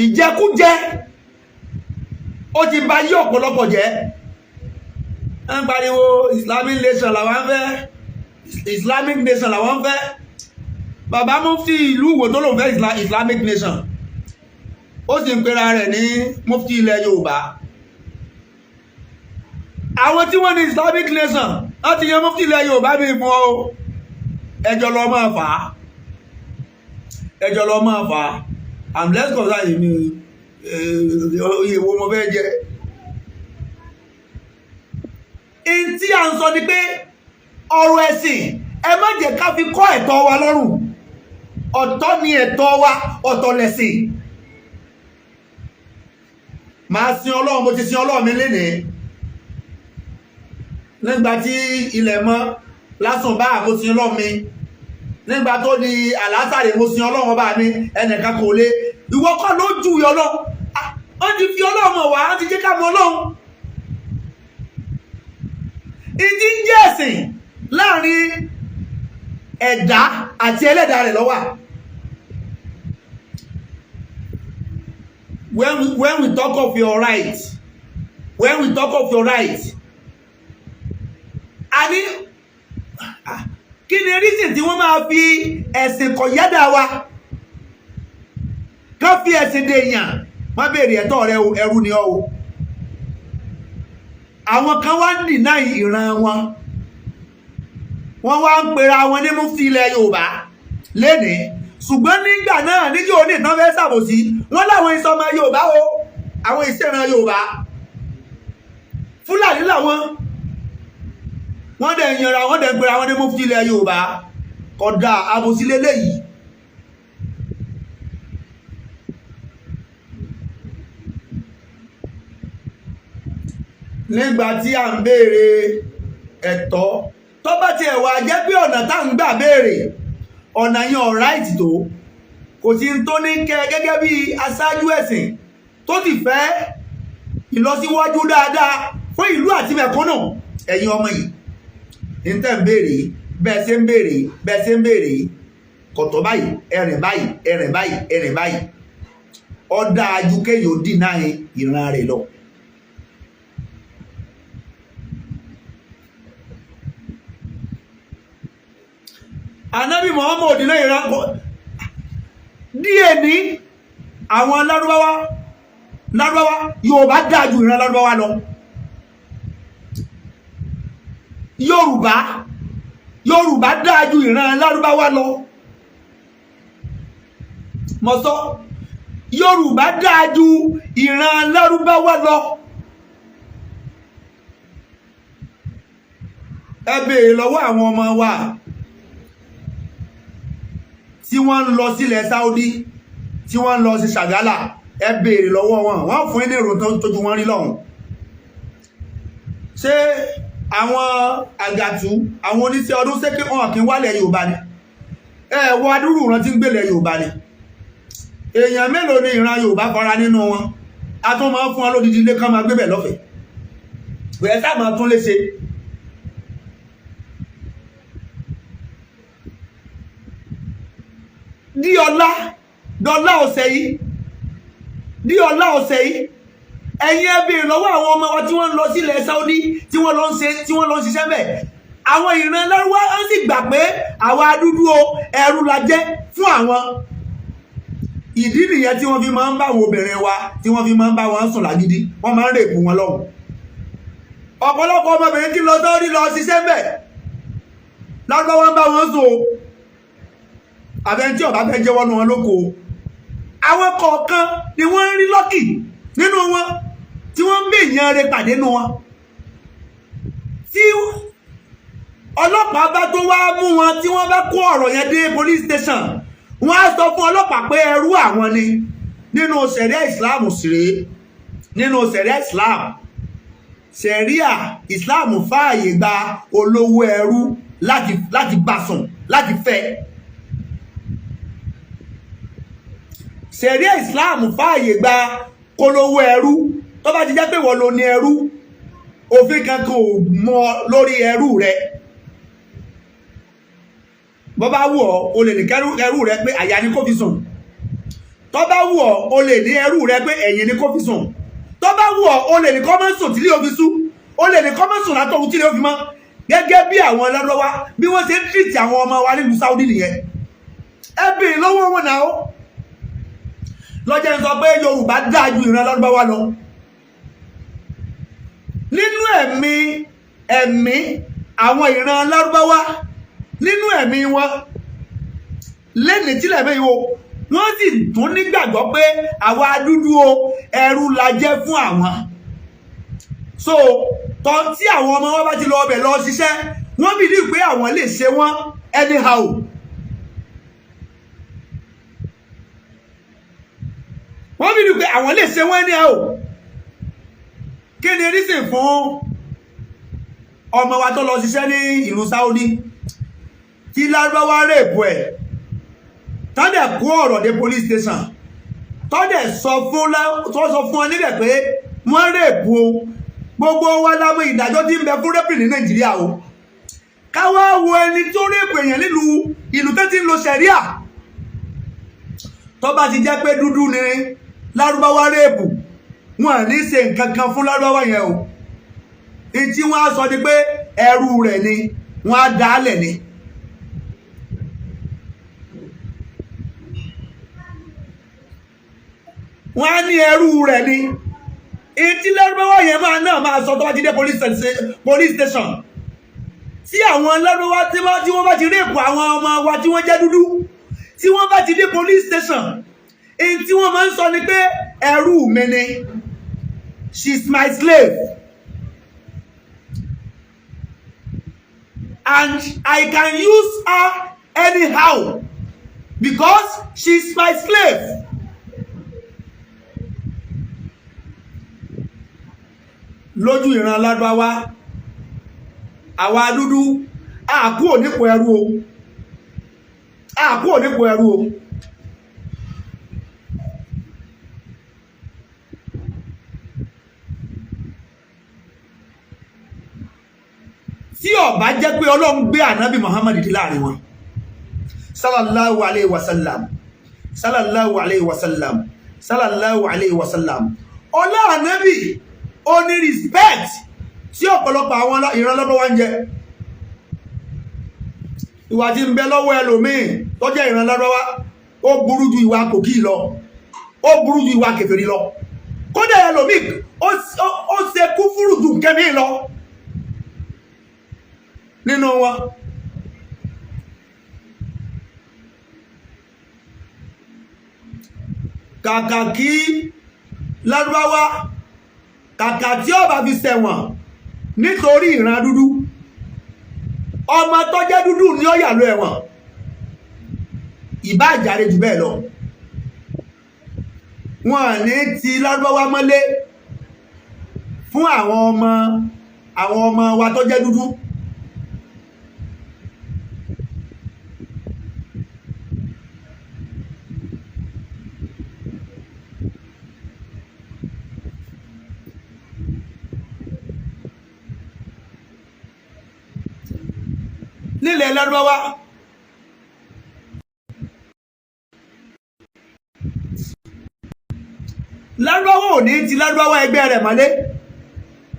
Ìjẹkújẹ ó ti bà yí ọ̀pọ̀lọpọ̀ jẹ́. Ń pariwo Islamic nation làwọn ń fẹ́, Islamic nation làwọn ń fẹ́. Bàbá mufti ìlú Ìwó tó lòun fẹ́ Islamic nation, ó sì ń pera rẹ̀ ní mufti ilẹ̀ Yorùbá. Àwọn tí wọ́n ní Islamic nation, wọ́n ti yan mufti ilẹ̀ Yorùbá mi fún ọ. Ẹjọ́ lọ máa fà á, ẹjọ́ lọ máa fà á. I'm less concerned. Mi iye wo mo fẹ́ jẹ. In tí a ń sọ ni pé ọ̀rọ̀ ẹ̀sìn, ẹ má jẹ́ ká fi kọ́ ẹ̀tọ́ wa lọ́rùn. Ọ̀tọ̀ ni ẹ̀tọ́ wa, ọ̀tọ̀ lẹ̀sìn. Máa sin Ọlọ́run, mo ti sin Ọlọ́run mi lénìí. Nígbà tí ilẹ̀ mọ́ lásùn bá, mo sin Ọlọ́run mi. Nígbà tó di àlásàrè, mo sin Ọlọ́run ọba mi. Ẹnìkan kò lè, ìwọ kọ́ ló jù Ọlọ́run. Wọ́n ti fi Ọlọ́run mọ̀ wá, wọ́n ti jẹ́ ká mọ̀ Ọlọ́run. Ìdí ń jẹ́ ẹ̀sìn, láàrin ẹ̀dá àti ẹlẹ́dàá rẹ̀ ló wà. When we talk of your right, when we talk of your right, a ní kí ni reason tí wọ́n máa fi ẹ̀sìn kọ̀yádà wa, ká fi ẹ̀sìn dè èèyàn? Wọ́n béèrè ẹ̀tọ́ rẹ o, ẹrú ni ọ́ o. Àwọn kan wá ń deny ìran wọn, wọ́n wá ń pera wọn ní mufti ilẹ̀ Yorùbá lénìí. Ṣùgbọ́n nígbà náà, níjó ní ìtàn fẹ́ ṣàbòsí, wọ́n láwọn ìsọmọ Yorùbá o, àwọn ìṣẹ̀ràn Yorùbá, Fúlàní làwọn. Wọ́n dẹ̀ yanra, wọ́n dẹ̀ ń pera wọn ní mufti ilẹ̀ Yorùbá. Kódà àbòsí lélẹ́yìí. Nígbà tí à ń béèrè ẹ̀tọ́, tó bá tiẹ̀ wá jẹ́ pé ọ̀nà tá ń gbà béèrè ọ̀nà yẹn ọ̀ráìtì tó, kò sí tó ní kẹ gẹ́gẹ́ bí aṣáájú ẹ̀sìn tó sì fẹ́ ìlọsíwájú dáadáa fún ìlú àti mẹ̀kúnnù. Ẹ̀yin ọmọ yìí ní tẹ́ ń béèrè, bẹ́ẹ̀ ṣe ń béèrè, bẹ́ẹ̀ ṣe ń béèrè kọ̀tọ̀ báyìí, ẹ̀rìn báyìí, ẹ̀rìn báyìí, ẹ̀rìn báyìí, ó dáa ju kéèyàn ó deny ìran rẹ̀ lọ. Anabi Muhammad náà ìran díẹ̀ ní àwọn lárúbáwá. Lárúbáwá, Yorùbá dáa ju ìran lárúbáwá lọ. Yorùbá, Yorùbá dáa ju ìran lárúbáwá lọ. Mo sọ, Yorùbá dáa ju ìran lárúbáwá lọ. Ẹ béèrè lọ́wọ́ àwọn ọmọ wa tí wọ́n ń lọ sílẹ̀ Saudi, tí wọ́n ń lọ sí Ṣàgálà. Ẹ béèrè lọ́wọ́ wọn, wọ́n fún ní èrò tó tójú wọn rí lọ́hùn. Ṣé àwọn àgàtú, àwọn oníṣẹ́ ọdún, ṣé kí wọn kí ń wálẹ̀ Yorùbá ni? Ẹ wọ adúrú ìran tí ń gbélẹ̀ Yorùbá ni. Èèyàn mélòó ni ìran Yorùbá fara nínú wọn? A tún máa ń fún wọn lódidi ilé kan máa gbébẹ̀ lọ́fẹ̀ẹ́, ẹ sáà máa tún léṣe. Dí ọlá dọlá ọ̀sẹ̀ yìí, dí ọlá ọ̀sẹ̀ yìí, ẹ̀yin ẹ béèrè lọ́wọ́ àwọn ọmọ wa tí wọ́n ń lọ sílẹ̀ Saudi, tí wọ́n lọ ń ṣe, tí wọ́n lọ ń ṣiṣẹ́ bẹ̀. Àwọn ìran lárúwá wọ́n sì gbà pé àwa dúdú o, ẹrú la jẹ́ fún àwọn. Ìdí nìyẹn tí wọ́n fi máa ń bá àwọn obìnrin wa, tí wọ́n fi máa ń bá wọn sùn lágídí, wọ́n máa ń rape wọn lọ́hùn. Ọ̀pọ̀lọpọ̀ ọmọbìnrin tí lọ sọ́rí lọ ṣiṣẹ́ bẹ̀, lárúbáwá ń bá wọn sùn o. Àfẹn tí ọba fẹ́ jẹ́wọ́ nu wọn lóko. Àwọn kọ̀ọ̀kan ni wọ́n ń rí lucky nínú wọn, tí wọ́n ń bè yàn rẹ pàdé nínú wọn. Tí ọlọ́pàá bá tó wá mú wọn, tí wọ́n bá kó ọ̀rọ̀ yẹn dé police station, wọ́n á sọ fún ọlọ́pàá pé ẹrú àwọn ni. Nínú sẹ̀ríà Islam sì nínú sẹ̀ríà Islam, sẹ̀ríà Islam fààyè gba olówó ẹrú láti bá sùn, láti fẹ́. Sẹ̀ríà Islam fààyè gba kólówó ẹrú, tó bá ti jẹ́ pé wọ́n ló ní ẹrú, òfin kankan ò mọ lórí ẹrú rẹ. Bọ́ bá wù ọ́, o lè ní kẹrú rẹ pé àyà ni kò fi sùn. Tó bá wù ọ́, o lè ní ẹrú rẹ pé ẹ̀yìn ni kó fi sùn. Tó bá wù ọ́, o lè ní kó má sùn tílé ó fi sú, o lè ní kó má sùn látọ̀run tílé ó fi mọ́. Gẹ́gẹ́ bí àwọn Lárúbáwá bí wọ́n ṣe ń treat àwọn ọmọ wa nílùú Saudi nìyẹn. Ẹ bèèrè lọ́wọ́ wọn náà. Lọ́jọ́ ń sọ pé Yorùbá dáa ju ìran Lárúbáwá lọ nínú ẹ̀mí àwọn ìran Lárúbáwá, nínú ẹ̀mí wọn lẹ́nìí tílẹ̀ mẹ́yìn o, wọ́n sì tún nígbàgbọ́ pé àwa dúdú o, ẹrú la jẹ́ fún àwọn. So tọ́ tí àwọn ọmọ wọn bá ti lọ ọbẹ̀ lọ ṣiṣẹ́, wọ́n believe pé àwọn lè ṣe wọ́n anyhow. Wọ́n believe pé àwọn lè ṣe wọ́n anyhow. Kí ni reason fún ọmọ wa tó lọ ṣiṣẹ́ ní ìlú Saudi tí Lárúbáwá rape ẹ̀, tọ́dẹ̀ kó ọ̀rọ̀ dé police station, tọ́dẹ̀ sọ fún ọ níbẹ̀ pé wọ́n rape o? Gbogbo wa lámú ìdájọ́ tí ń bẹ fún rape ní Nàìjíríà o. Káwá wo ẹni tó rape èèyàn nílùú ìlú tó ti ń lo sẹ̀ríà. Tó bá ti jẹ́ pé dúdú ni Lárúbáwá rape, wọn ní ṣe nǹkan kan fún Lárúbáwá yẹn o. Ìtí wọ́n á sọ ni pé ẹrú rẹ̀ ni, wọ́n á dálẹ̀ ni. Wọ́n á ní ẹrú rẹ̀ ni. Ìtí Lárúbáwá yẹn máa náà máa sọ tó bá ti dé police station, tí àwọn Lárúbáwá tí wọ́n bá ti rape àwọn ọmọ wa tí wọ́n jẹ́ dúdú, tí wọ́n bá ti dé police station, èyí tí wọ́n máa ń sọ ni pé ẹrú mi ni, she's my slave and I can use her anyhow because she's my slave. Lójú ìran Lárúbáwá, àwa dúdú àkú ònípò ẹrú o, àkú ònípò ẹrú o. Tí ó bá jẹ́ pé Ọlọ́run gbé ànábì Muhammad dé láàrin wọn, sallallahu alayhi wa sallam, sallallahu alayhi wa sallam, sallallahu alayhi wa sallam, ọlá ànábì, ó ní respect tí ọ̀pọ̀lọpọ̀ àwọn ìran Lárúbáwá ń jẹ. Ìwà tí ń bẹ lọ́wọ́ ẹlòmíì tó jẹ́ ìran Lárúbáwá, ó burú ju ìwà kòkí lọ, ó burú ju ìwà kèfèrí lọ. Kódà ẹlòmíì ó ṣe kúfúrù ju kẹ́mí lọ nínú wọn. Kàkà kí Lárúbáwá, kàkà tí ó bá fi ṣẹ̀wọ̀n nítorí ìran dúdú, ọmọ tó jẹ́ dúdú ní ó yà lọ ẹ̀wọ̀n, ìbá àjàre jù bẹ́ẹ̀ lọ. Wọn ní ti Lárúbáwá mọ́lé fún àwọn ọmọ wa tó jẹ́ dúdú. Nílẹ̀ Lárúbáwá, Lárúbáwá ò ní ti Lárúbáwá ẹgbẹ́ rẹ̀ mọ́lé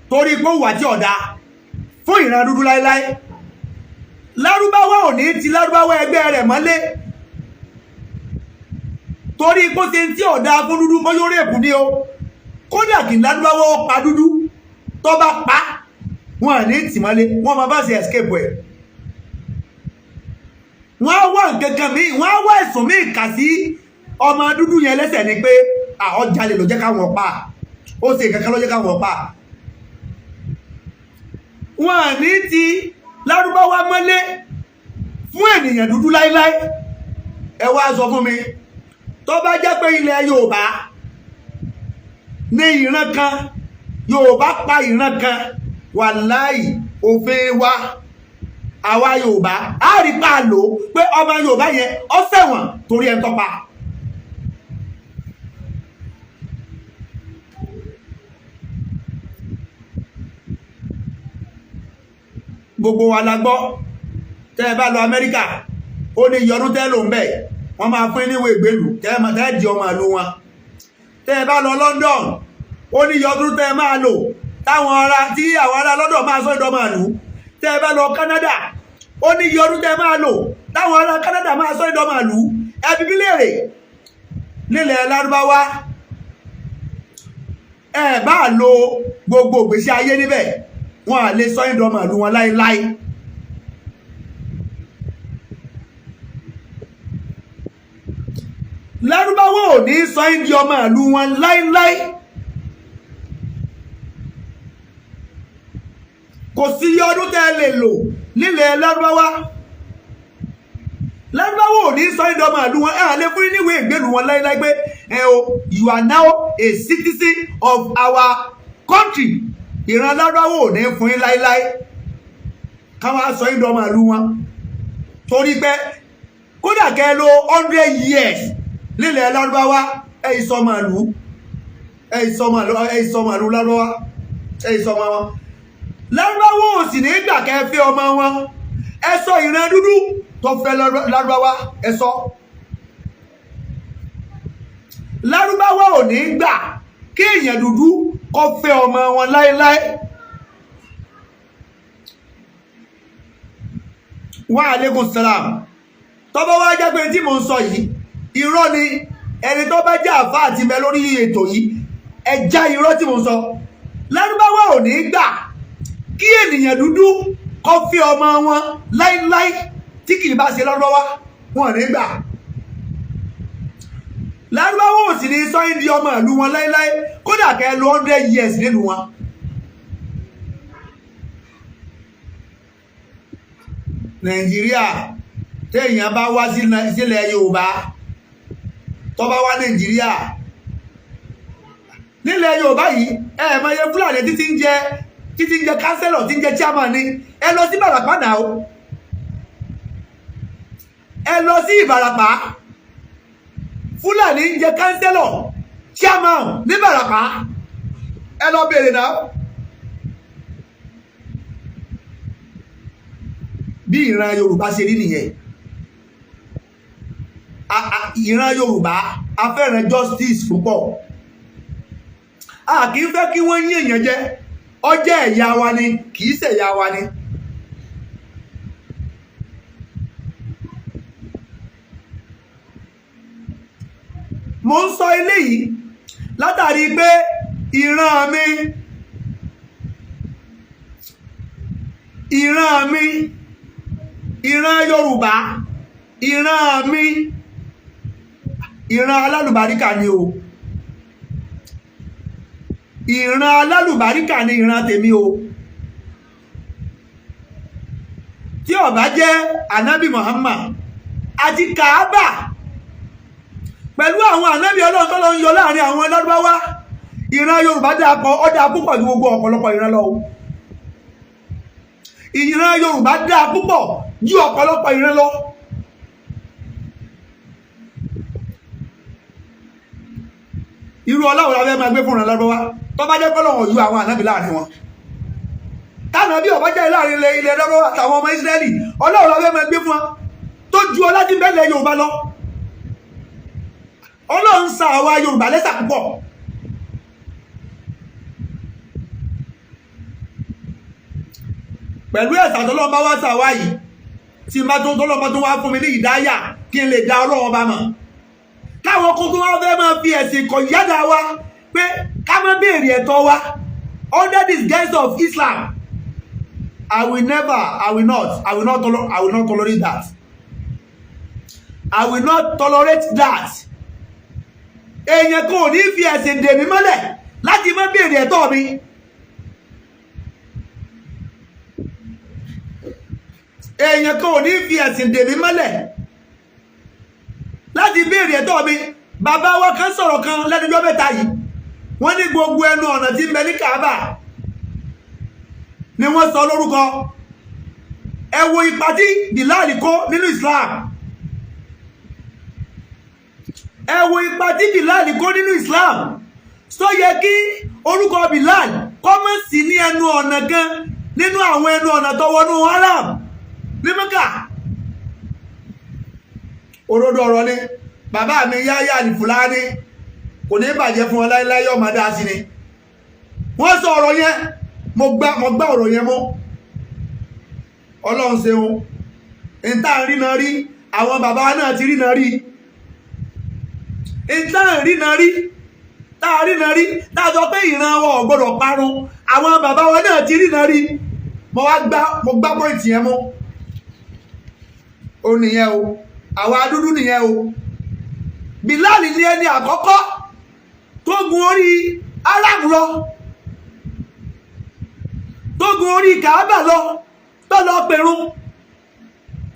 torí pé ó wà tí ọ̀dà fún ìran dúdú láéláé. Lárúbáwá ò ní ti Lárúbáwá ẹgbẹ́ rẹ̀ mọ́lé torí pé ó ṣe tí ọ̀dà fún dúdú, bóyá ó rape ní o. Kódà kí Lárúbáwá ó pa dúdú, tó bá pa, wọn à ní tì mọ́lé. Wọ́n máa bá ṣe escape ẹ̀. Wọ́n á wá nǹkan kan míì, wọ́n á wá ẹ̀sùn míì kà sí ọmọ dúdú yẹn lẹ́sẹ̀ ni pé àwọn jalè ló jẹ́ káwọn pa, ó ṣe nǹkan kan ló jẹ́ káwọn pa. Wọn à ní ti Lárúbáwá mọ́lé fún ènìyàn dúdú láíláí. Ẹ wá sọ fún mi, tó bá jẹ́ pé ilẹ̀ Yorùbá ní ìran kan, Yorùbá pa ìran kan, wàláì, òfin wa, àwa Yorùbá á rí pa lò pé ọmọ Yorùbá yẹn ó ṣẹ̀wọ̀n torí ẹ̀ ń tọ́pa. Gbogbo wa la gbọ́. Tẹ́ ẹ bá lọ Amẹ́ríkà, ó ní yọdún tẹ́ ló ń bẹ̀. Wọ́n máa fún níwèé ìgbélú tẹ́ di ọmọ ìlú wọn. Tẹ́ ẹ bá lọ London, ó ní iye ọdún tẹ́ ẹ máa lò táwọn ará tí àwọn ará London máa sọ ìdọ́mọ ìlú. Tẹ́ ẹ bá lọ Canada, ó ní iye ọdún tẹ́ ẹ máa lò táwọn ará Canada máa sọ ìdọ́mọ ìlú. Ẹ bi mí léèrè, nílẹ̀ Lárúbáwá, ẹ bá lo gbogbo ìgbésí ayé níbẹ̀, wọn à lè sọ ìdọ́mọ ìlú wọn láéláé. Lárúbáwá ò ní sọ yín di ọmọ ìlú wọn láéláé. Kò sí iye ọdún tẹ́ ẹ lè lò nílẹ̀ Lárúbáwá, Lárúbáwá ò ní sọ yín di ọmọ ìlú wọn. Ẹ à lè fún yín níwèé ìgbélú wọn láéláé pé ẹ o, you are now a citizen of our country. Ìran Lárúbáwá ò ní fún yín láéláé káwọn sọ yín di ọmọ ìlú wọn, torí pé kódà kẹ́ ẹ lò 100 years nílẹ̀ Lárúbáwá, ẹ ìsọmọ ìlú, ẹ ìsọmọ ìlú, ẹ ìsọmọ ìlú Lárúbáwá, ẹ ìsọmọ wọn. Lárúbáwá ò sì ní gbà kẹ́ ẹ fẹ́ ọmọ wọn. Ẹ sọ ìran dúdú tó fẹ́ Lárúbáwá, ẹ sọ. Lárúbáwá ò ní gbà kí èèyàn dúdú kó fẹ́ ọmọ wọn láéláé. Wa aleykum salam. Tọ́bọ̀ wá jẹ́ pé tí mò ń sọ yìí irọ́ ni, ẹni tó bá jẹ́ àfá àti mẹ lórí ètò yìí, ẹ já irọ́ tí mò ń sọ. Lárúbáwá ò ní gbà kí ènìyàn dúdú kó fẹ́ ọmọ wọn láíláí tí kì í bá ṣe Lárúbáwá. Wọn ò ní gbà. Lárúbáwá ò sì ní sọ yín di ọmọ ìlú wọn láíláí, kódà kẹ́ ẹ lò 100 years nílùú wọn. Nàìjíríà, téèyàn bá wá sílẹ̀ Yorùbá, tó bá wá Nàìjíríà, nílẹ̀ Yorùbá yìí, ẹ mọ iye Fúlàní títí ń jẹ councillor, tí ń jẹ chairman ni. Ẹ lọ sí Ìbàràpá náà o, ẹ lọ sí Ìbàràpá. Fúlàní ń jẹ councillor, chairman ní Ìbàràpá. Ẹ lọ bèèrè náà. Bí ìran Yorùbá ṣe rí nìyẹn. Ìran Yorùbá, a fẹ́ràn justice púpọ̀. A kì í fẹ́ kí wọ́n yín èèyàn jẹ. Ọjẹ́ ẹ̀yà wa ni, kì í ṣẹ̀yà wa ni. Mo ń sọ eléyìí látàrí pé ìran mi, ìran mi, ìran Yorùbá, ìran mi, ìran alálùbáríkà ni o. Ìran alálùbáríkà ni ìran tèmi o. Tí ó bá jẹ́ Ànábì Muhammad àti Kaaba pẹ̀lú àwọn ànábì Ọlọ́run tó lọ ń yọ láàrin àwọn Lárúbáwá, ìran Yorùbá dáa pọ̀, ó dáa púpọ̀ ju gbogbo ọ̀pọ̀lọpọ̀ ìran lọ o. Ìran Yorùbá dáa púpọ̀ ju ọ̀pọ̀lọpọ̀ ìran lọ. Irú Ọlọ́run la fẹ́ máa gbé fún ìran Lárúbáwá tó bá jẹ́ kọ́lọ́run yọ àwọn ànábì láàrin wọn, tánàbí ọ̀bá jẹ́ láàrin ilẹ̀ Lárúbáwá àtàwọn ọmọ Ísírẹ́lì, Ọlọ́run la fẹ́ máa gbé fún wọn tó ju ọlá tí ń bẹ nílẹ̀ Yorùbá lọ? Ọlọ́run sa àwa Yorùbá lẹ́sà púpọ̀. Pẹ̀lú ẹ̀sà tọ́lọ́run bá wá sàwá yìí, tí n bá tó tọ́lọ́run bá tó wá fún mi ní ìdáyà kí n lè dá Ọlọ́run bá mọ̀, káwọn kókó wá fẹ́ máa fi ẹ̀sìn kọ̀ yádà wa pé ká má béèrè ẹ̀tọ́ wa under this guise of Islam, I will never, I will not, I will not tolerate that. I will not tolerate that. Èèyàn kan ò ní fi ẹ̀sìn dè mí mọ́lẹ̀ láti má béèrè ẹ̀tọ́ mi. Èèyàn kan ò ní fi ẹ̀sìn dè mí mọ́lẹ̀ láti béèrè ẹ̀tọ́ mi. Bàbá wa kan sọ̀rọ̀ kan lẹ́nujọ́ mẹ́ta yìí. Wọ́n ní gbogbo ẹnu ọ̀nà tí ń bẹ ní Kaaba ni wọ́n sọ lórúkọ. Ẹ wo ipa tí Bilal kó nínú Islam. Ẹ wo ipa tí Bilal kó nínú Islam. Sọ yẹ kí orúkọ Bilal kó má sí ní ẹnu ọ̀nà kan nínú àwọn ẹnu ọ̀nà tó wọnú Haram ní Mẹ́kà? Òdodo ọ̀rọ̀ ni. Bàbá mi Yáyà ní Fúlàní, kò ní bàjẹ́ fún ọ láíláí, ọmọ dá sí ni. Wọ́n sọ ọ̀rọ̀ yẹn, mo gbá ọ̀rọ̀ yẹn mú. Ọlọ́run ṣeun, ìta rí náà rí, àwọn bàbá náà ti rí náà rí, ìta rí náà rí, tá a rí náà rí, tá a sọ pé ìran wọn ò gbọdọ̀ parun, àwọn bàbá wa náà ti rí náà rí. Mo wá gbá, mo gbá point yẹn mú. Ó nìyẹn o, àwa dúdú nìyẹn o. Bilal ní ẹni àkọ́kọ́ tó gun orí Arab lọ, tó gun orí Kaaba lọ, tó lọ pèrún.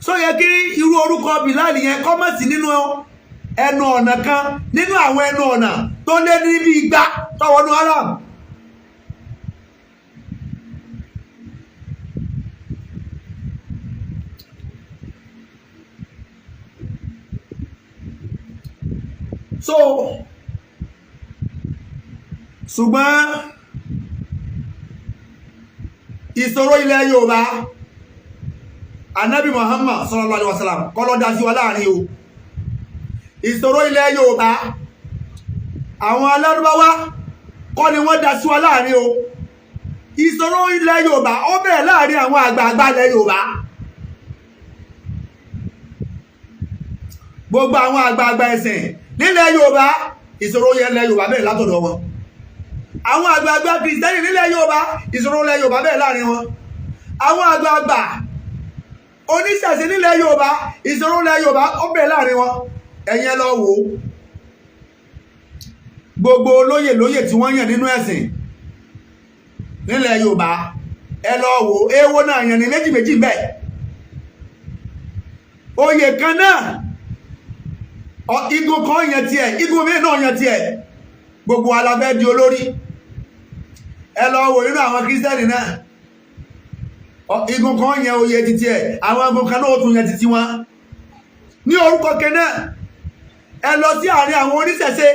Só yẹ kí irú orúkọ Bilal yẹn kọ́mọ̀sí nínú ẹnu ọ̀nà kan nínú àwọn ẹnu ọ̀nà tó lé ní bí 200 tọwọ́nú Arab? So ṣùgbọ́n ìṣòro ilẹ̀ Yorùbá, Anabi Muhammad sallallahu alaihi wasallam kọ́ ló dá sí wa láàrin o. Ìṣòro ilẹ̀ Yorùbá, àwọn alárúbáwá kọ́ ni wọ́n dá sí wa láàrin o. Ìṣòro ilẹ̀ Yorùbá, ó bẹ̀rẹ̀ láàrin àwọn àgbààgbà ilẹ̀ Yorùbá. Gbogbo àwọn àgbààgbà ẹ̀sìn nílẹ̀ Yorùbá, ìṣòro ilẹ̀ Yorùbá bẹ̀rẹ̀ látọ̀dọ̀ wọn. Àwọn àgbààgbà Kìrìsìtẹ́nì nílẹ̀ Yorùbá, ìṣòro ilẹ̀ Yorùbá bẹ̀rẹ̀ láàrin wọn. Àwọn àgbààgbà oníṣẹ̀ṣe nílẹ̀ Yorùbá, ìṣòro ilẹ̀ Yorùbá, ó bẹ̀rẹ̀ láàrin wọn. Ẹ̀yin ẹ lọ wò ó, gbogbo olóyè lóyè tí wọ́n yàn nínú ẹ̀sìn nílẹ̀ Yorùbá, ẹ lọ wò ó, èèwọ̀ náà yàn ní méjì méjì bẹ́ẹ̀. Oyè kan náà, igun kan yàn tiẹ̀, igun míì náà yàn tiẹ̀, gbogbo wa la fẹ́ di olórí. Ẹ lọ wò nínú àwọn Kírísítẹ́nì náà, igun kan yàn oyè titi ẹ̀, àwọn igun kan náà ó tún yàn titi wọn ní orúkọ kan náà. Ẹ lọ sí àárín àwọn oníṣẹ̀ṣe,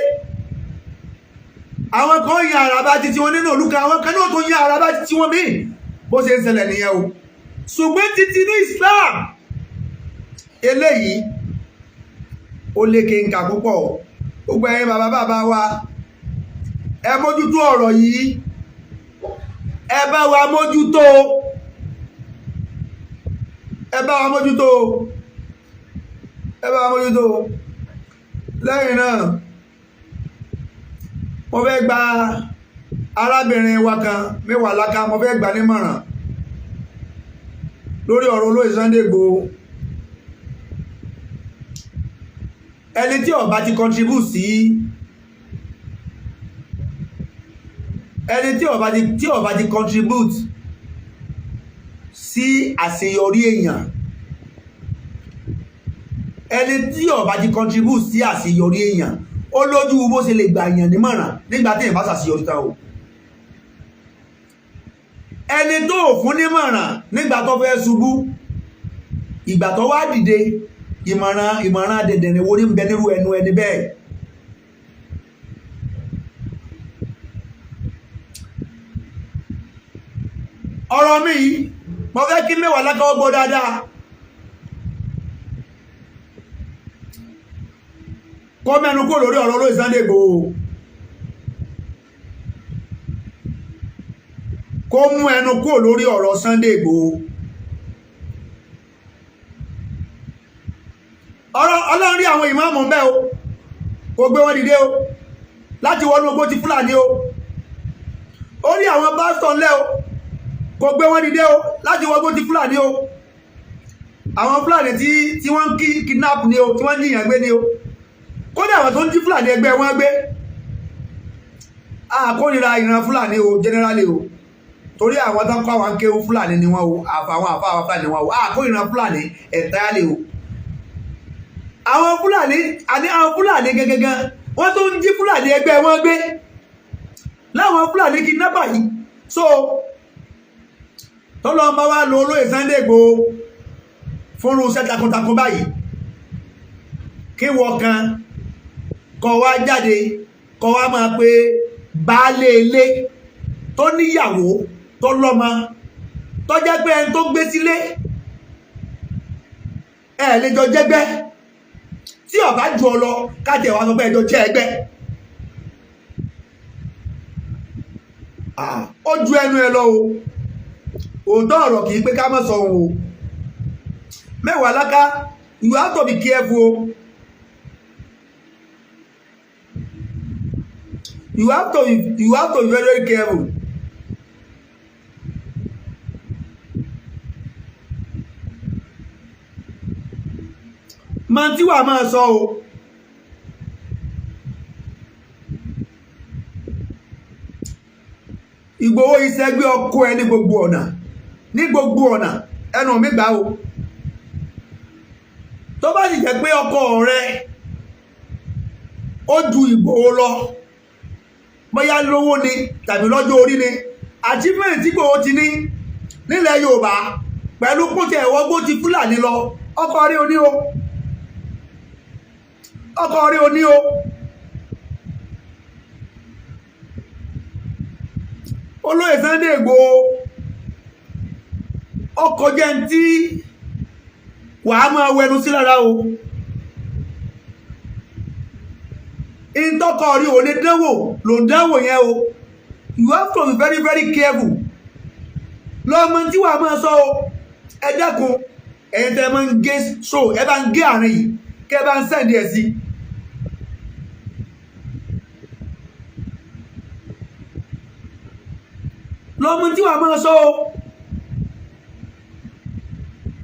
àwọn kan yan àràbà titi wọn nínú òlúkà, àwọn kan náà tún yan àràbà titi wọn míì. Bó ṣe ń ṣẹlẹ̀ nìyẹn o. Ṣùgbọ́n títí ní Islam eléyìí, ó lékè ń kà púpọ̀. Gbogbo ẹ̀yin bàbá bàbá wa, ẹ mójútó ọ̀rọ̀ yìí, ẹ bá wa mójútó, ẹ bá wa mójútó, ẹ bá wa mójútó. Lẹ́yìn náà, mo fẹ́ gba arábìnrin wa kan Mewolaka, mo fẹ́ gbà nímọ̀ràn lórí ọ̀rọ̀ olóyè Sunday Igboho. Ẹni tí ó bá ti contribute sí, ẹni tí ó bá ti contribute sí àṣeyọrí èèyàn, ẹni tí ó bá ti contribute sí àṣeyọrí èèyàn, ó lójú bó ṣe lè gbà èèyàn nímọ̀ràn nígbà tí èèyàn bá ṣàṣeyọrí tán o. Ẹni tó fún nímọ̀ràn nígbà tó fẹ́ ṣubú, ìgbà tó wá dìde, ìmọ̀ràn dẹ̀dẹ̀rẹ̀ wo ní bẹ nírú ẹnu ẹni bẹ́ẹ̀? Ọ̀rọ̀ mi yìí, mo fẹ́ kí Mewolaka gbọ́ dáadáa, kó mẹ́nu kó lórí ọ̀rọ̀ olóyè Sunday Igboho, kó mú ẹnu kó lórí ọ̀rọ̀ Sunday Igboho. Ọ̀rọ̀ Ọlọ́run rí àwọn ìmáàmù ń bẹ o, kò gbé wọn dìde o láti wọnú ogbó ti Fúlàní o. Ó rí àwọn pásítọ̀ ńlẹ̀ o, kò gbé wọn dìde o láti wọgbó ti Fúlàní o. Àwọn Fúlàní tí wọ́n ń kí kidnap ni o, tí wọ́n ń jìyàn gbé ni o. Kódà àwọn tó ń jí Fúlàní ẹgbẹ́ wọn gbé. Àkórira ìran Fúlàní o generally o, torí àwọn tó ń kọ́ àwọn kéwú, Fúlàní ni wọ́n o, àfàwọn àfàwọn Fúlàní wọn o. Àkórira Fúlàní entirely o. Àwọn Fúlàní àní, àwọn Fúlàní gẹ́gẹ́gẹ́, wọ́n tó ń jí Fúlàní ẹgbẹ́ wọn gbé láwọn Fúlàní kidnapper yìí. So tọ́lọ́ bá wá lo olóyè Sunday Igboho fúnrú iṣẹ́ takuntakun báyìí, kí wọ́n kan kọ́ wá jáde, kọ́ wá máa pe baálé ilé tó níyàwó, tó lọ́mọ, tó jẹ́ pé ẹni tó gbé sílé ẹ̀ lè jọ jẹ́gbẹ́. Tí ó bá jù ọ lọ, káàtì ẹ̀ wá sọ pé ẹjọ́ jẹ́ ẹgbẹ́. Ó ju ẹnu ẹ lọ o. Òótọ́ ọ̀rọ̀ kì í pé ká má sọ òun o. Mewolaka, you have to be careful o. You have to be very, very careful. Máa tí wàá máa sọ o. Ìgbòho ìṣẹ́gbẹ́ ọkọ ẹ ní gbogbo ọ̀nà, ní gbogbo ọ̀nà, ẹnu mi gbà o. Tó bá sì jẹ́ pé ọkọ rẹ ó ju Ìgbòho lọ, bóyá lówó ni tàbí lọ́jọ́ orí ni, achievement tí Ìgbòho ti ní nílẹ̀ Yorùbá pẹ̀lú kóńtẹ̀ ẹ̀wọ́gbó ti Fúlàní lọ, ọkọ rí o ní o, ọkọ rí o ní o. Olóyè Sunday Igboho, ọkọ̀ jẹ́ ń tí wàá máa wẹnu sí lára o. Ìtọ́kọ̀ rí ò lè dánwò ló ń dánwò yẹn o. You have to be very, very careful. Lọ́mọ tí wàá máa sọ o. Ẹ dákun, ẹ̀yin tẹ́ ẹ máa ń gé so, ẹ bá ń gé àárín yìí, kẹ́ ẹ bá ń send ẹ̀ sí. Lọ́mọ tí wàá máa sọ o.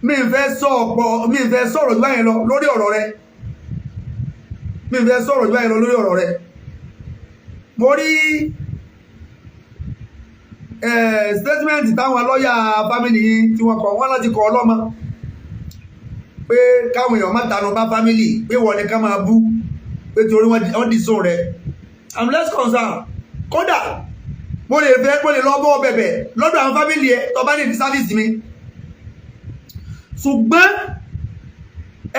Mi ń fẹ́ sọ ọ̀pọ̀, mi ń fẹ́ sọ̀rọ̀ jù báyẹn lọ lórí ọ̀rọ̀ rẹ. Mi ń fẹ́ sọ̀rọ̀ jù báyẹn lọ lórí ọ̀rọ̀ rẹ. Mo rí statement táwọn lọ́ọ̀yà family yìí tí wọ́n kọ, wọ́n láti kọ ọlọ́mọ pé káwọn èèyàn má tanu bá family, pé wọ́n ní ká máa bú, pé torí wọ́n dì sóun rẹ̀. I'm less concerned. Kódà mo lè fẹ́, mo lè lọ bọ́ bẹ̀bẹ̀ lọ́dọ̀ àwọn family ẹ̀ tó bá ní di service mi. Ṣùgbọ́n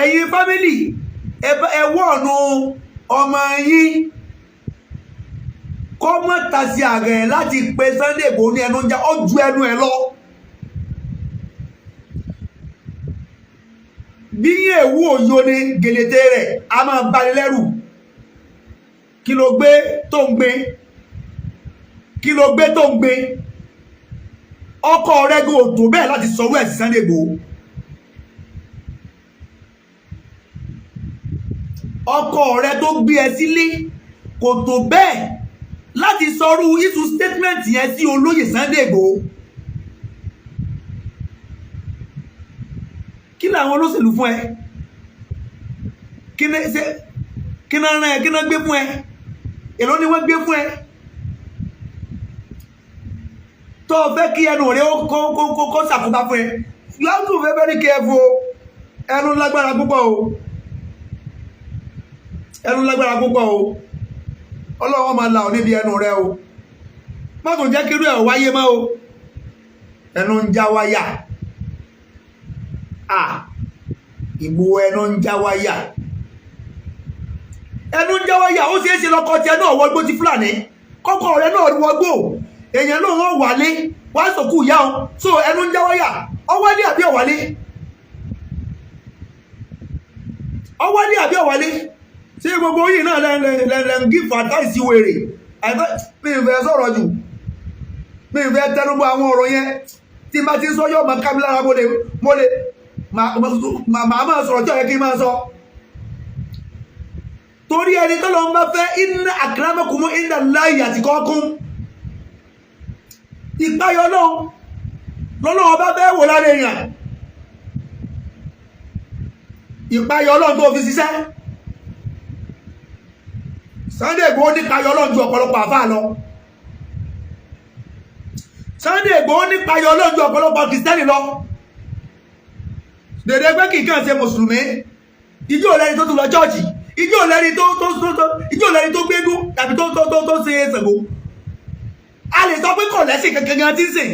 ẹ̀yin family, ẹ wọ́ ọ̀nà ọmọ yín kọ́ mọ́ tàṣí ààrẹ láti pe Sunday Igboho ní ẹnu ń já ó ju ẹnu ẹ lọ. Bí yín èwú òyo ni gèlètè rẹ̀ a máa bani lẹ́rù. Kí ló gbé tó ń gbé? Kí ló gbé tó ń gbé? Ọkọ rẹ̀ gò tó bẹ́ẹ̀ láti sọ̀rọ̀ ẹ̀ sí Sunday Igboho. Ọkọ rẹ̀ tó gbé ẹ sílé kò tó bẹ́ẹ̀ láti sọrú issue statement yẹn sí olóyè Sunday Igboho. Kí làwọn olóṣèlú fún ẹ? Kí ní ṣe, kí náà rán ẹ? Kí náà gbé fún ẹ? Èló ni wọ́n gbé fún ẹ tó o fẹ́ kí ẹnu rẹ ó kó ṣàkóbá fún ẹ? You have to be very careful o. Ẹnu lágbára púpọ̀ o, ẹnu lágbára púpọ̀ o. Ọlọ́wọ́ máa la ọ̀ níbi ẹnu rẹ o. Má tún jẹ́ kí irú ẹ̀ wáyé mọ́ o. Ẹnu ń já wáyà à Ìgbòho, ẹnu ń já wáyà, ẹnu ń já wáyà. Ó ṣeé ṣe lọ́kọ tiẹ̀ náà wọgbó ti Fúlàní, kọ́kọ́ rẹ náà wọgbó èèyàn ló ń wálé wá sòkú ìyá o. So ẹnu ń já wáyà. Ọwálé àbí ọ̀wálé? Ọwálé àbí ọ̀wálé? Ṣé gbogbo yìí náà lẹ́ ń give advice wèrè? Mi ì fẹ́ sọ̀rọ̀ jù, mi ì fẹ́ tẹnubọ̀ àwọn ọ̀rọ̀ yẹn. Tí n bá ti ń sọ, yóò máa ká mi lára. Mo lè màá máa sọ̀rọ̀ tí ó yẹ kí n máa sọ, torí ẹni tó lọ ń bá fẹ́, inna akramakum inda Allahi atqakum. Ìpáyọ lọ́wọ́ lọ́lọ́wọ́ bá fẹ́ wò lára èèyàn, ìpáyọ Ọlọ́run tó fi ṣiṣẹ́. Sunday Igboho nípayọ Ọlọ́run ju ọ̀pọ̀lọpọ̀ àfáà lọ. Sunday Igboho nípayọ Ọlọ́run ju ọ̀pọ̀lọpọ̀ kìrìsìtẹ́nì lọ. Dèdè pé kì í kàn ṣe mùsùlùmí. Ijó lẹ́ni tó tún lọ chọ́ọ̀chì, ijó lẹ́ni tó ijó lẹ́ni tó gbégún tàbí tó ṣe Ṣàngó. A lè sọ pé kò lẹ́sìn kankan gan tí ń sìn.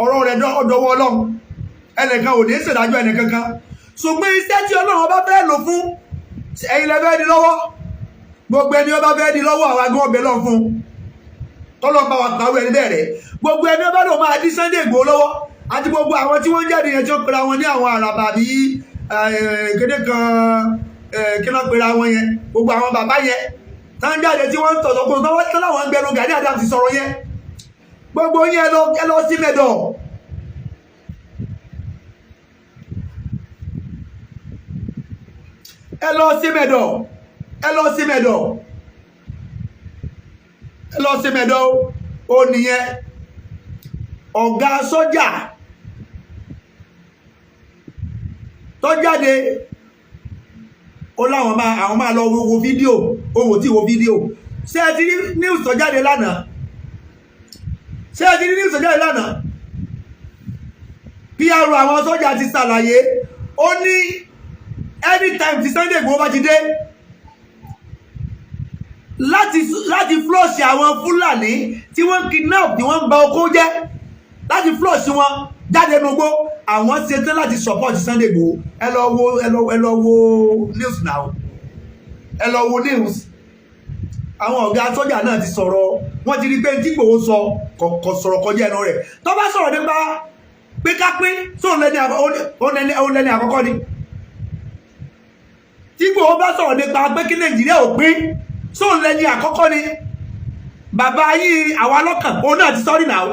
Ọ̀rọ̀ rẹ̀ ọ̀dọ̀wọ́ Ọlọ́run. Ẹnìkan ò ní ṣèdájọ́ ẹnìkankan, ṣùgbọ́n iṣẹ́ tí Ọlọ́run bá fẹ́ lò fún ẹ̀yin lẹ fẹ́ di lọ́wọ́. Gbogbo ẹni ọba fẹ́ di lọ́wọ́, àwọn agbọ́n ọbẹ̀ lọ́n fún kọ́lọ́ bá wa pàrọ̀ ẹni bẹ́ẹ̀ rẹ̀. Gbogbo ẹni ọba lòun máa di Sunday Igboho lọ́wọ́, àti gbogbo àwọn tí wọ́n ń jáde yẹn, tí wọ́n pera wọn ní àwọn àràbà bí kéde kan. Kí náà pera wọn yẹn, gbogbo àwọn bàbá yẹn tán jáde tí wọ́n ń tọ̀tọ̀ kó tán láwọn ń gbẹnu Gani Adams ti sọ̀rọ̀ yẹn, gbogbo yín, ẹ lọ sí mẹ́dọ̀. Ẹ lọ sí mẹ́dọ̀, ẹ lọ sí mẹ́dọ̀, ẹ lọ sí mẹ́dọ̀. Ó nìyẹn, ọ̀gá sọ́jà tó jáde, ó láwọn máa àwọn máa lọ wo fídíò. Owó tí wo fídíò. Ṣé ẹ ti rí news tó jáde lánàá? Ṣé ẹ ti rí news tó jáde lánàá? PR àwọn sọ́jà ti ṣàlàyé. Ó ní anytime tí Sunday Igboho bá ti dé láti flush àwọn Fúlàní tí wọ́n kidnap, tí wọ́n ń ba oko jẹ́, láti flush wọn jáde nugbó, àwọn ṣetán láti support Sunday Igboho. Ẹ lọ wo, ẹ lọ wo news now, ẹ lọ wo news. Àwọn ọ̀gá sọ́jà náà ti sọ̀rọ̀. Wọ́n ti rí pé tí Igboho sọ kò sọ̀rọ̀ kọjá ẹnu rẹ̀. Tó bá sọ̀rọ̀ nípa pé ká pín sóun lẹ́ni àkọ́kọ́ ni. Tí Igboho bá sọ̀rọ̀ nípa pé kí Nàìjíríà ò pín, sóun lẹ́ni àkọ́kọ́ ni. Bàbá yìí, àwa lọ́kàn, òun náà ti sọ́rí náà.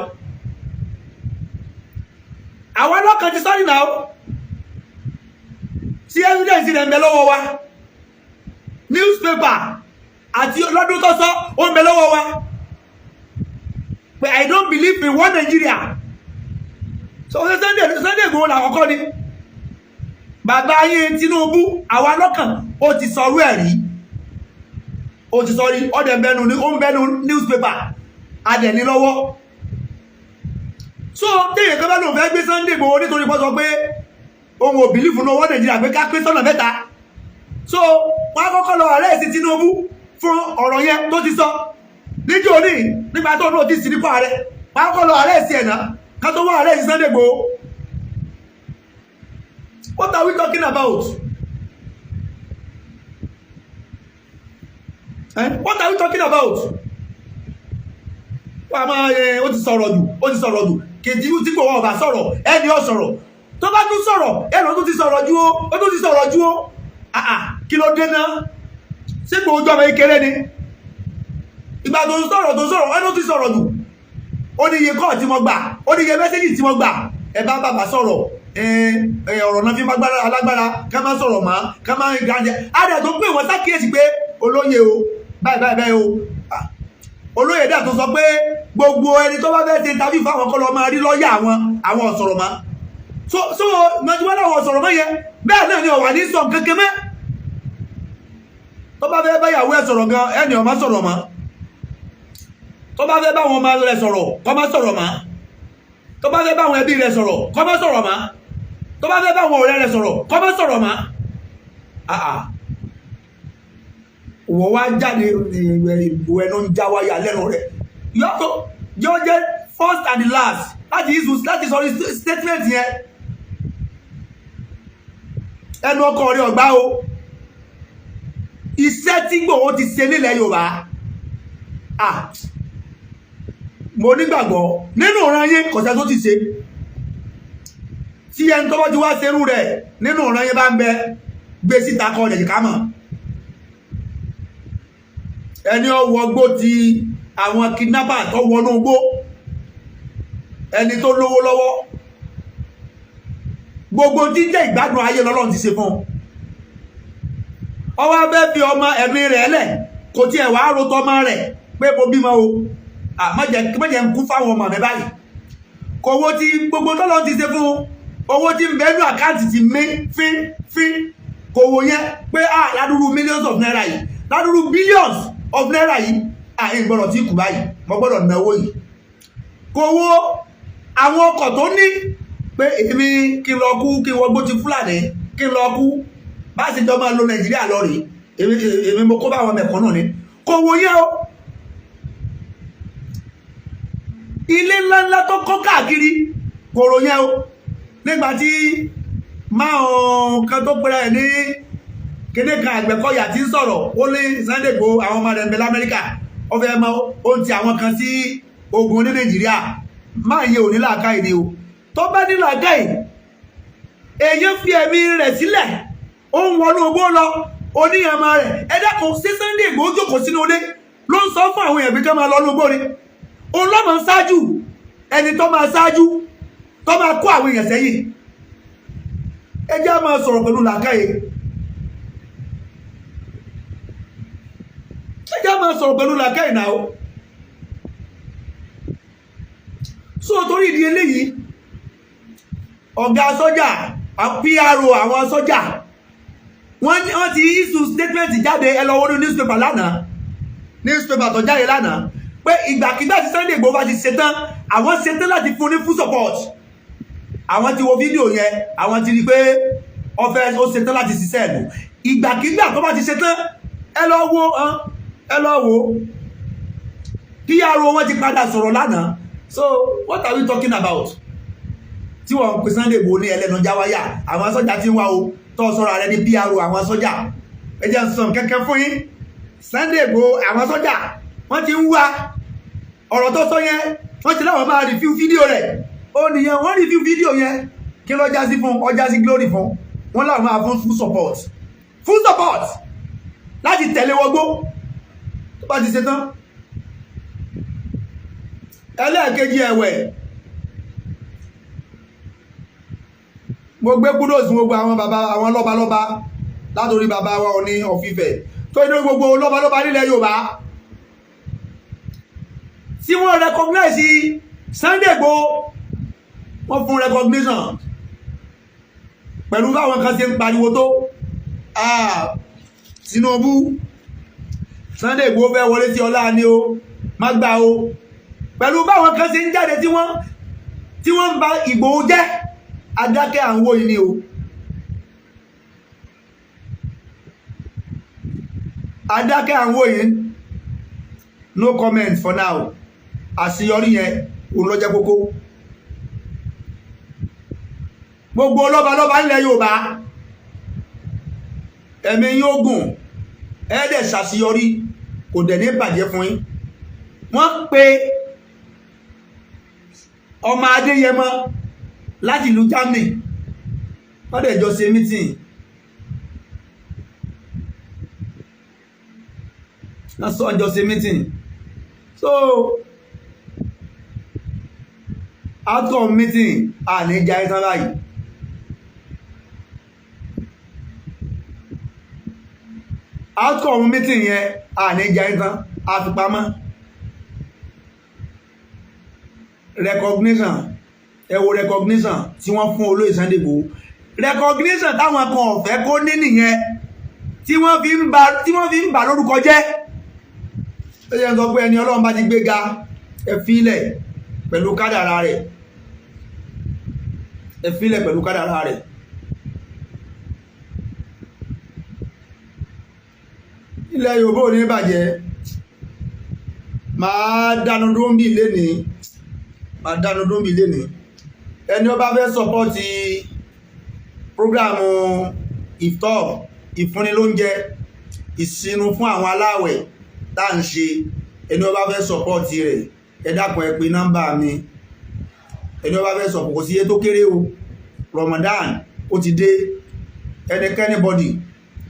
Àwa lọ́kàn ti sọ́rí náà tí evidence rẹ̀ ń bẹ lọ́wọ́ wa, newspaper àti lọ́dún tó sọ, ó ń bẹ lọ́wọ́ wa pé "I don't believe in one Nigeria." So Sunday Igboho làkọ́kọ́ ni. Bàbá yín Tinubu, àwa lọ́kàn, ó ti sọrú ẹ̀ rí, ó ti sọ rí. Ọdẹ bẹnu ní, ó ń bẹnu newspaper adẹ̀ní lọ́wọ́. So téèyàn kan bá lóun fẹ́ gbé Sunday Igboho nítorí pọ́ sọ pé ohun ò believe ní owó Nàìjíríà, pé ká pín sọ́nà mẹ́ta, so wọ́n á kọ́kọ́ lọ arrest Tinubu fún ọ̀rọ̀ yẹn tó ti sọ níjó ní nígbà tó náà ti sì nípa rẹ̀. Wọ́n á kọ́kọ́ lọ arrest ẹ̀ náà ká tó wá arrest Sunday Igboho. What are we talking about? Eh? What are we talking about? Wọ́n a máa ẹ, ó ti sọ̀rọ̀ jù, ó ti sọ̀rọ̀ jù. Kejì tí kò wọ́n ọba sọ̀rọ̀, ẹni ọ sọ̀rọ̀, tó bá tún sọ̀rọ̀, ẹni ó tún ti sọ̀rọ̀ jù, ó tún ti sọ̀rọ̀ jù ó. Ah ah, kí ló dé náà? Ṣé kò ojú ọmọ ìkéré ni? Ìgbà tó ń sọ̀rọ̀, tó ń sọ̀rọ̀, ẹni ó ti sọ̀rọ̀ jù. Ó ní iye call tí mo gbà, ó ní iye message tí mo gbà. Ẹ bá bàbá sọ̀rọ̀, ọ̀rọ̀ náà fi mágbára alágbára ká má sọ̀rọ̀ mọ́, ká má gánjẹ. Á dẹ̀ tó pè wọ́n sákìyèsí pé olóye o, báyìí báyìí báyìí o. Ah, olóyè dà tó sọ pé gbogbo ẹni tó bá fẹ́ ṣe interview fáwọn kọ́ lọ máa rí lọ́ọ̀yà àwọn. Àwọn ọ̀sọ̀rọ̀ mọ́. So mọ̀tí wọ́n láwọn ọ̀sọ̀rọ̀ mọ́ yẹn, bẹ́ẹ̀ náà ni ọ̀wà ní sọ kankan mẹ́. Tó bá fẹ́ báyàwó ẹ̀ sọ̀rọ̀ gan, ẹni ó má sọ̀rọ̀ mọ́. Tó bá fẹ́ báwọn ọmọ rẹ̀ sọ̀rọ̀, kó má sọ̀rọ̀ mọ́. Tó bá fẹ́ báwọn ẹbí rẹ̀ sọ̀rọ̀, kó má sọ̀rọ̀ mọ́. Tó bá fẹ́ báwọn ọ̀rẹ́ rẹ̀ sọ̀rọ̀, kó má sọ̀rọ̀ mọ́. Ah ah, wọ́n wá jáde, ìbò ẹnu ń já wáyà lẹ́nu rẹ̀. Yọ́tọ̀ yóò jẹ́ first and the last láti issue, láti sọ statement yẹn. Ẹnu ọkọ rẹ̀ ọ̀gbá o. Iṣẹ́ tí Ìgbòho ti ṣe nílẹ̀ Yorùbá, ah, mo nígbàgbọ́ nínú ìran yín kò sẹ́ tó ti ṣe. Tí ẹni tó bá ti wá ṣerú rẹ̀ nínú ìran yín bá ń bẹ, gbé síta kọ́ ọ̀jẹ̀jẹ̀ ká mọ̀. Ẹni ọwọ́ gbó ti àwọn kidnapper tó wọnú gbó, ẹni tó lówó lọ́wọ́, gbogbo tí ń jẹ́ ìgbádùn ayé lọ́lọ́run ti ṣe fún un, ọwọ́ abẹ́ fi ọmọ ẹ̀mí rẹ̀ lẹ̀, kò tiẹ̀ wá ro tọmọ rẹ̀ pé mo bímọ o, má jẹ́ ń kú fáwọn ọmọ mi báyìí. Kò wo ti gbogbo tọ́lọ́run ti ṣe fún un, owó tí ń bẹ́nu account ti mí fín fín, kò wò yẹn pé ah, ládùúrú millions of naira yìí, ládùúrú billions of naira yìí, ah, ń gbọ́dọ̀ tí kù báyìí, mo gbọ́dọ̀ náwó yìí. Kò wo àwọn ọkọ̀ tó ní pé èmi kí n lọ kú, kí n wọgbó ti Fúlàní, kí n lọ kú, bá sì jọ máa lo Nàìjíríà lọ rèé, èmi mo kó bá àwọn mẹ̀kúnnù ni. Kò wò yẹn o. Ilé ńláńlá tó kọ́ káàkiri, kò rò yẹn o. Nígbà tí máa kan tó pẹ́rẹ́ ẹ̀ ní kéde kan, Àgbẹ̀kọ̀yà tí ń sọ̀rọ̀, ó ní Sunday Igboho, àwọn ọmọ rẹ̀ ń bẹ l'Amẹ́ríkà, ó fẹ́ mọ ohun tí àwọn kan sí ogun ní Nàìjíríà. Máa yẹ òní làákàyè ni o. Tó bá ní làákàyè, èèyàn fi ẹ̀mí rẹ̀ sílẹ̀, ó ń wọnú ogbó lọ. Oníyàmá rẹ̀, ẹ dákun, ṣé Sunday Igboho jókòó sínú ilé ló ń sọ fún àwọn èèyàn pé ká máa lọ lógbó ni? Òun ló máa ń ṣáájú, ẹni tó máa ṣáájú tó máa kó àwọn èèyàn sẹ́yìn. Ẹ jẹ́ á máa sọ̀rọ̀ pẹ̀lú làákàyè. Ẹ jẹ́ á máa sọ̀rọ̀ pẹ̀lú làákàyè náà. So torí ìdí eléyìí, ọ̀gá sọ́jà, PRO àwọn sọ́jà, wọ́n ti issue statement jáde. Ẹ lọ wọnú newspaper lánàá, newspaper tó jáde lánàá, pé ìgbàkigbà tí Sunday Igboho bá ti ṣetán, àwọn ṣetán láti fún ní full support. Àwọn ti wo fídíò yẹn, àwọn ti rí pé ó fẹ́, ó ṣetán láti ṣiṣẹ́ ìlú. Ìgbàkigbà tó bá ti ṣetán, ẹ lọ wo, ẹ lọ wo PRO wọn ti padà sọ̀rọ̀ lánàá. So what are we talking about tí wọ́n ń pè Sunday Igboho ní ẹlẹ́nu jáwáyà? Àwọn sọ́jà tí ń wá o, tó sọ̀rọ̀ rẹ ní PRO àwọn sọ́jà. Ẹ jẹ́ n sọ kẹ́kẹ́ fún yín. Sunday Igboho, àwọn sọ́jà wọ́n ti ń wá. Ọ̀rọ̀ tó sọ yẹn, wọ́n ti láwọn máa review fídíò rẹ̀. Ó nìyẹn, wọ́n review fídíò yẹn. Kí ló já sí fún? Ó já sí glory fún wọ́n. Láwọn máa fún full support, full support láti tẹ̀lé wọgbó tó bá ti ṣe tán. Ẹlẹ́ẹ̀kejì ẹ̀wẹ̀, mo gbé kudos fún gbogbo àwọn bàbá, àwọn lọ́balọ́ba, látòrí bàbá wa Ọọ̀ni of Ifẹ̀ tó inú gbogbo lọ́balọ́ba nílẹ̀ Yorùbá tí wọ́n recognize Sunday Igboho. Wọ́n fún recognition pẹ̀lú báwọn kan ṣe ń pariwo tó, ah, Tinubu, Sunday Igboho fẹ́ wọlé sí ọlá ni o, má gbà o. Pẹ̀lú báwọn kan ṣe ń jáde tí wọ́n ń ba Ìgbòho jẹ́, adákẹ́ à ń wò yìí ni o. Adákẹ́ à ń wò yìí. No comment for now. Àṣeyọrí yẹn òun ló jẹ́ kókó. Gbogbo lọ́balọ́ba nílẹ̀ Yorùbá, ẹ̀mí yóò gùn, ẹ̀ẹ́dẹ̀ ṣàṣeyọrí, kò dẹ̀ ní bàjẹ́ fún yín. Wọ́n pe ọmọ Adéyẹmọ láti ìlú Germany, wọ́n dẹ̀ jọ ṣe meeting. Wọ́n sọ jọ ṣe meeting. So outcome meeting, à ní jẹ́ àìsàn báyìí. Outcome meeting yẹn, à ní jẹ́ àìsàn àfipamọ́. Recognition, ẹ wo recognition tí wọ́n fún olóyè Sunday Igboho. Recognition táwọn kan ọ̀fẹ́ kó ní nìyẹn tí wọ́n fi ń bà lórúkọ jẹ́. Ó yẹ sọ pé ẹni Ọlọ́run bá ti gbé ga, ẹ fílẹ̀ pẹ̀lú kádàrá rẹ̀, ẹ fílẹ̀ pẹ̀lú kádàrá rẹ̀. Ilẹ̀ Yorùbá ò ní bàjẹ́. Máa dánu dúró ń bì lénìí, máa dánu dúró ń bì lénìí. Ẹni ó bá fẹ́ sọpọ́tì prógrámù ìfọ́ ìfúnnilóúnjẹ ìsinu fún àwọn aláwẹ̀ tá à ń ṣe, ẹni ó bá fẹ́ sọpọ́tì rẹ̀, ẹ dákun, ẹ pè nọ́mbà mi. Ẹni ó bá fẹ́ sọpọ̀, kò sí iye tó kéré o. Ramadan ó ti dé. Ẹnikẹ́ni bọ́dì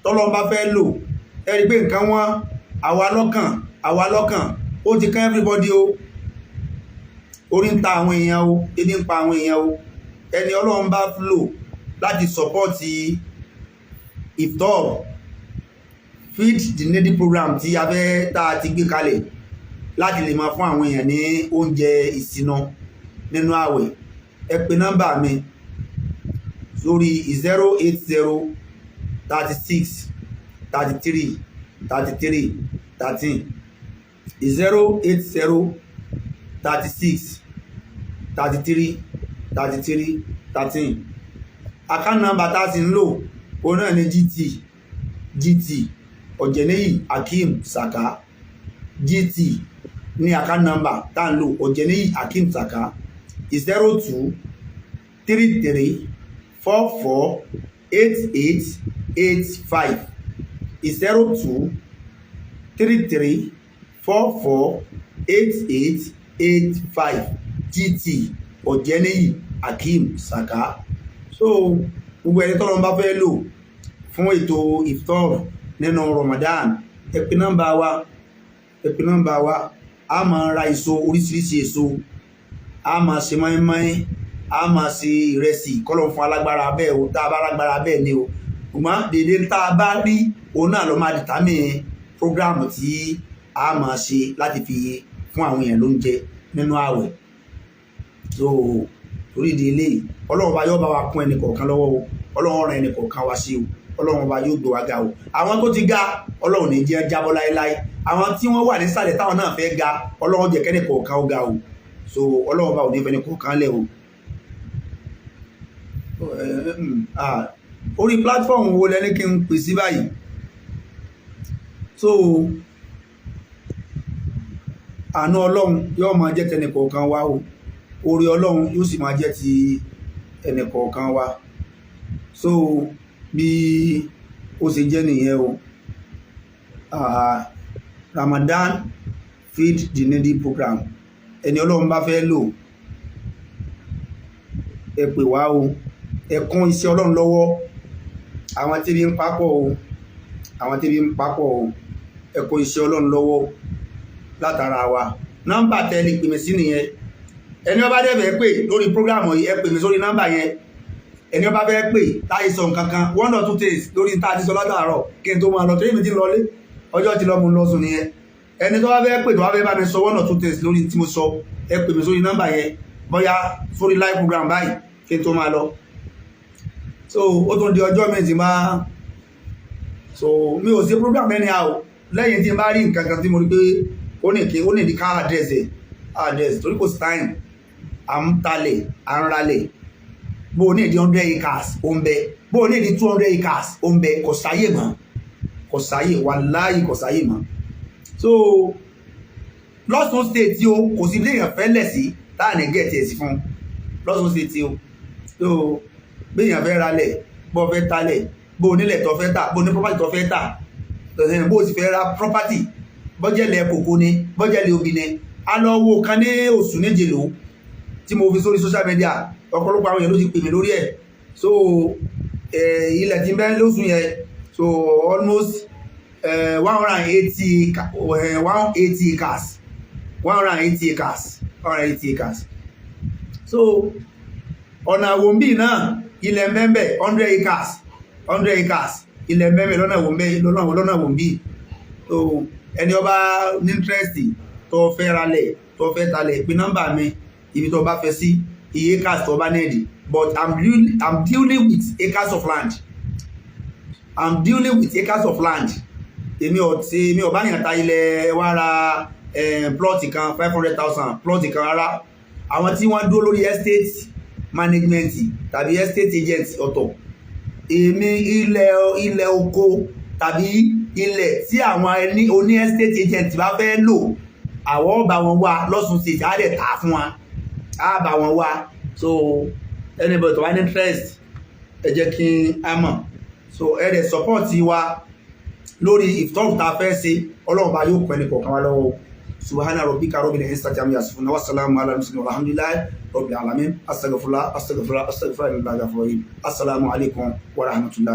tọ́lọ́ bá fẹ́ lò, ẹ rí pé nǹkan wọn àwa lọ́kàn, àwa lọ́kàn, ó ti kán everybody o. Orí ń ta àwọn èèyàn o, ebi ń pa àwọn èèyàn o. Ẹni Ọlọ́run bá lò láti sọpọ́tì iftar feed the needy program tí a fẹ́ tá a ti gbé kalẹ̀ láti lè máa fún àwọn èèyàn ní oúnjẹ ìṣíná nínú ààwẹ̀, ẹ pè nọ́mbà mi sórí 08036333313, 08036333313. Account number tá a sì ń lò, òun náà ní GT, GT Ọ̀jẹ̀níyì Akeem Saka. GT ní account number tá a ń lò, Ọ̀jẹ̀níyì Akeem Saka, 0233448885, 0233448885, GT Ọ̀jẹ̀níyì Akeem Saka. So gbogbo ẹni tọ́lọ́run bá fẹ́ lò fún ètò iftar. Nínú Ramadan, ẹ pè nọ́mbà wa, ẹ pè nọ́mbà wa. A máa ra èso, oríṣiríṣi èso, a máa ṣe mọ́ínmọ́ín, a máa ṣe ìrẹsì. Kọ́lọ̀ fún alágbára bẹ́ẹ̀ o, tá a bá lágbára bẹ́ẹ̀ ni o. Ṣùgbọ́n dèdè tá a bá rí, òun náà ló máa determine program tí a máa ṣe láti fi fún àwọn èèyàn lóúnjẹ nínú ààwẹ̀. So torí ìdí eléyìí, Ọlọ́run bá yóò bá wa kún ẹnì kọ̀ọ̀kan lọ́wọ́ o. Ọlọ́run ràn ẹnì kọ̀ọ̀kan wá sí o. Ọlọ́run ọba yóò gbé wa ga o. Àwọn tó ti ga, Ọlọ́run ní jẹ́ jábọ́ láéláé. Àwọn tí wọ́n wà nísàlẹ̀ táwọn náà fẹ́ ga, Ọlọ́run jẹ́ kẹ́nì kọ̀ọ̀kan ó ga o. So Ọlọ́run ọba ò ní fẹ́ni kọ̀ọ̀kan lẹ̀ o. Orí platform wo lẹni kí n pè sí báyìí? So àánú Ọlọ́run yóò máa jẹ́ tẹnì kọ̀ọ̀kan wa o. Orí Ọlọ́run yóò sì máa jẹ́ ti ẹnì kọ̀ọ̀kan wa. So bí ó ṣe jẹ́ nìyẹn o. Ramadan Feed the Needy program, ẹni Ọlọ́run bá fẹ́ lò, ẹ pè wá o. Ẹ kún iṣẹ́ Ọlọ́run lọ́wọ́. Àwọn tí bí ń papọ̀ o, àwọn tí bí ń papọ̀ o, ẹ kún iṣẹ́ Ọlọ́run lọ́wọ́ látara wa. Nọ́mbà tẹ́lẹ̀ pè mí sí nìyẹn. Ẹni ó bá dẹ̀ fẹ́ pè lórí program yìí, ẹ pè mí sórí nọ́mbà yẹn. Ẹni ó bá fẹ́ pè táyé sọ nǹkan kan, one or two things lórí tá a ti sọ látàárọ̀, kí n tó máa lọ, torí mi ti ń lọlé, ọjọ́ ti lọ, mo ń lọ sùn nìyẹn. Ẹni tó bá fẹ́ pè, tó bá fẹ́ bá mi sọ one or two things lórí tí mo sọ, ẹ pè mí sórí nọ́mbà yẹn, bóyá sórí live program báyìí, kí n tó máa lọ. So ó tún di ọjọ́ mi tí máa so mi ò sí program ẹni a o, lẹ́yìn tí n bá rí nǹkan kan tí mo rí pé ó ní kí ó ní ìdí ká address ẹ̀, address, torí kò sí time. À ń talẹ̀, à ń ralẹ̀. Bó o ní ìdí 100 acres, ó ń bẹ. Bó o ní ìdí 200 acres, ó ń bẹ. Kò sáyè mọ́, kò sáyè, wàláhì, kò sáyè mọ́. So lọ́sùn State o, kò sí léèyàn fẹ́ lẹ̀ sí táà ní get ẹ̀ sí fún lọ́sùn State o. So béèyàn fẹ́ ralẹ̀, bó o fẹ́ talẹ̀, bó o nílẹ̀ tó fẹ́ tà, bó o ní property tó fẹ́ tà, bó o sì fẹ́ ra property, bọ́jẹ̀lẹ̀ kòkó ni, bọ́jẹ̀lẹ̀ obì ni. A lọ wo kan ní oṣù méje lò tí mo fi sórí social media. Ọ̀pọ̀lọpọ̀ àwọn èèyàn ló ti pè mí lórí ẹ̀. So ilẹ̀ tí ń bẹ lóṣù yẹn, so almost 180, 180 acres, 180 acres, 180 acres. So ọ̀nà àwòmbí náà, ilẹ̀ mẹ́mbẹ̀ 100 acres, 100 acres, ilẹ̀ mẹ́mbẹ̀ lọ́nà àwòmbí, lọ́nà àwòmbí. So ẹni ó bá ní interest, tó fẹ́ ralẹ̀, tó fẹ́ talẹ̀, pé nọ́mbà mi, ibi tó bá fẹ́ sí, iye acres tó bá need. But I'm dealing with acres of land. I'm dealing with acres of land. Èmi ò tí èmi ò bá yàn ta ilẹ̀ wá ra plot kan 500,000, plot kan rárá. Àwọn tí wọ́n dúró lórí estate management tàbí estate agent, ọ̀tọ̀. Èmi, ilẹ̀ oko tàbí ilẹ̀ tí àwọn ẹni oní estate agent bá fẹ́ lò, àwọn bá wọn wá lọ́sùn State, á dẹ̀ tà fún wa, á bá wọn wá. So anybody tó bá ní interest, ẹ jẹ́ kí á mọ̀. So ẹ dẹ̀ support wa lórí ìfitọ́rù tá a fẹ́ ṣe. Ọlọ́run bá yóò pẹ́ ní kọ̀ọ̀kan wá lọ́wọ́. سبحان ربك رب العزة عما يصفون وسلام على المرسلين والحمد لله رب العالمين. أستغفر الله، أستغفر الله، أستغفر الله، السلام عليكم ورحمة الله.